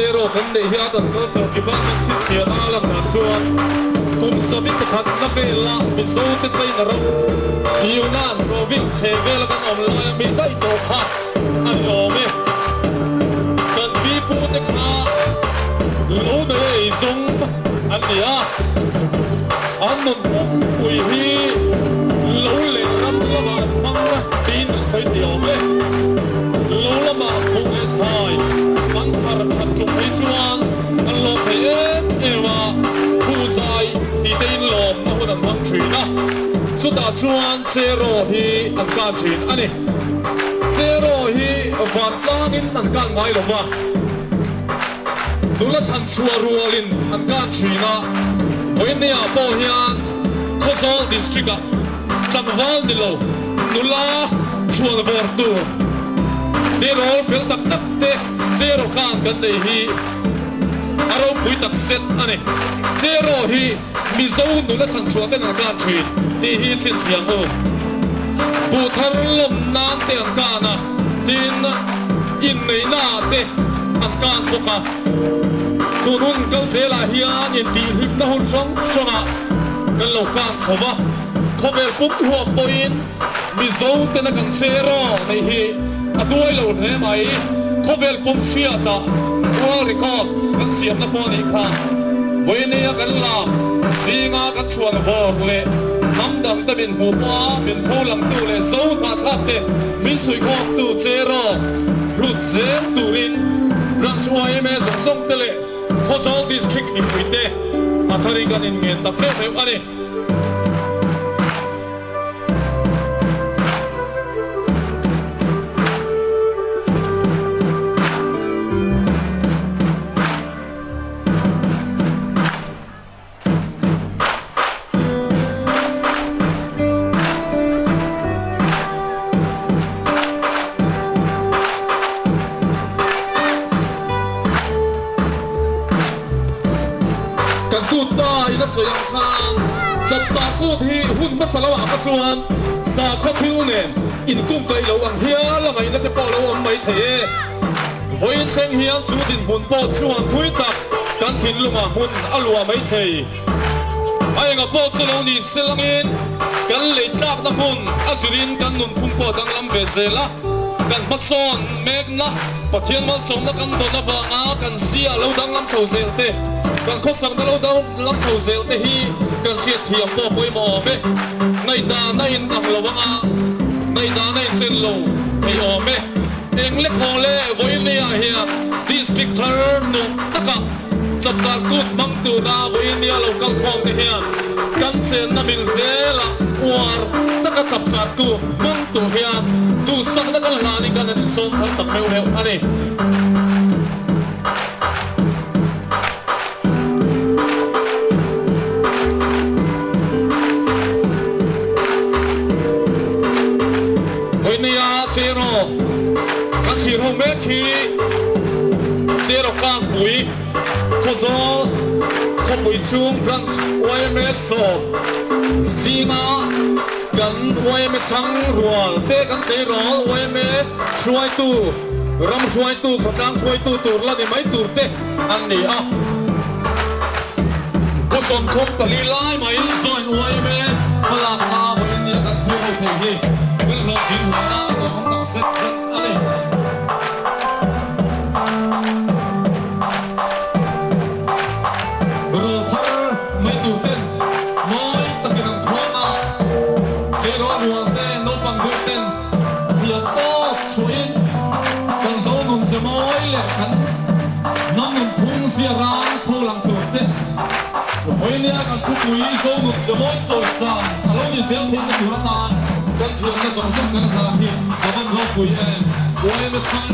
Cheraw kan neih hi Art and Culture Department chhinchhiahna a lan dan chuan kum 11 na vela Mizote China ram Yunnan province chhe vela kan awm laia mi daih tawh kha a ni awm e. Kan pi pute kha lo nei a eizawng an ni a, an nun pumpui hi lo leh ram lamah an hmang tiin kan sawi thei awm e. Lo lamah buh leh thlai an thar that tum phei chuan an lawm thei em em a, Phuzai tih te in lawmna hun an hmang thin a, chutah chuan Cheraw hi an kan thin a ni. Cheraw hi vantlangin an kan ngai lo va, nula chhan chhuah rualin an kan thin a, vawiinniah pawh hian Khawzawl District-ah tlangval ni lo nula chhuan vawr tur tirawl fel tak tak te Cheraw kan kan nei hi a ropui tak zet a ni. Cheraw hi Mizo nula thlan chhuah ten an kan thin tih hi chhinchhiang u. Buh thar lawm nan te an kan a, tin inneihna ah te an kan bawk a. Tun hun kal zelah hian intihhlimna hun hrang hrangah kan lo kan chho va, khawvel pum huam pawhin Mizo tena kan che raw neih hi a duai lo hle mai. Khawvel pum hriatah World Record kan siamna pawh a nih kha. Vawinia kan lak zinga kan chhuan vawr leh hnam dangte min hmuh pawha min pho langtu leh zo hnahthlak te min suihkhawmtu che raw hlut zel turin Branch yma zawng zawng te leh Khawzawl District mipuite a tharin kan inngen tak meuh meuh a ni. Kan kut pa in a sawi ang khan chapchar kut hi hun hmasa lo ah kha chuan sakhaw thil nen inkungkaih lo ang hial a ngaihna te pawh lo awm mai thei e. Vawiin thleng hian chu dinhmun pawh chuan thui tak kan thinlungah hmun a luah mai thei. A enga pawh chu lo ni se langin kan lei tlakna hmun a zirin kan nunphung pawh a danglam ve zel a, kan hmasawn mekna Pathian malsawmna kan dawn avanga kan zia lo danglam chho zel te, kan khawsakna lo danglam chho zel te hi kan hriatthiam pawh pawimawh awm e. Ngaihdan a inang lo anga ngaihdan a inchen lo thei awm e. Eng le khaw le vawinia hian District thar nuam takah chapchar kut hmang tura vawinia lo kal khawm te hian kan chenna mil zelah uar taka chapchar kut hmang tur hian duhsakna kan hlanin kan han insawn thar tak meuh meuh a ni. Vawinia Cheraw kan thlir ho mek hi Cheraw Kangpui Khawzawl khawpui chhung Branch yma sawm zinga kan yma chhang rual te kan tleirawl yma hruaitu ram hruaitu khawtlang hruaitu tur la ni mai tur te an ni a. Pu 34 lai mai join yma hmalakna a vawiin nia kan thlir ho thei hi kan hlawhtling hle a, a lawmawm tak zet zet a ni. Rawl thar mai tur ten mawi takin an khawng a, tleirawl rual te, naupang deuh ten thiam tawk chhuahin kan zo nun ze mawi leh kan hnam nun phung zia rang pho lang tur te vawinia kan thupui zo nun ze mawi chawisan a lo ni zel theihna tur atan kan thiamna zawng zawng kan hlan hi a van ropui em? Yma chhang.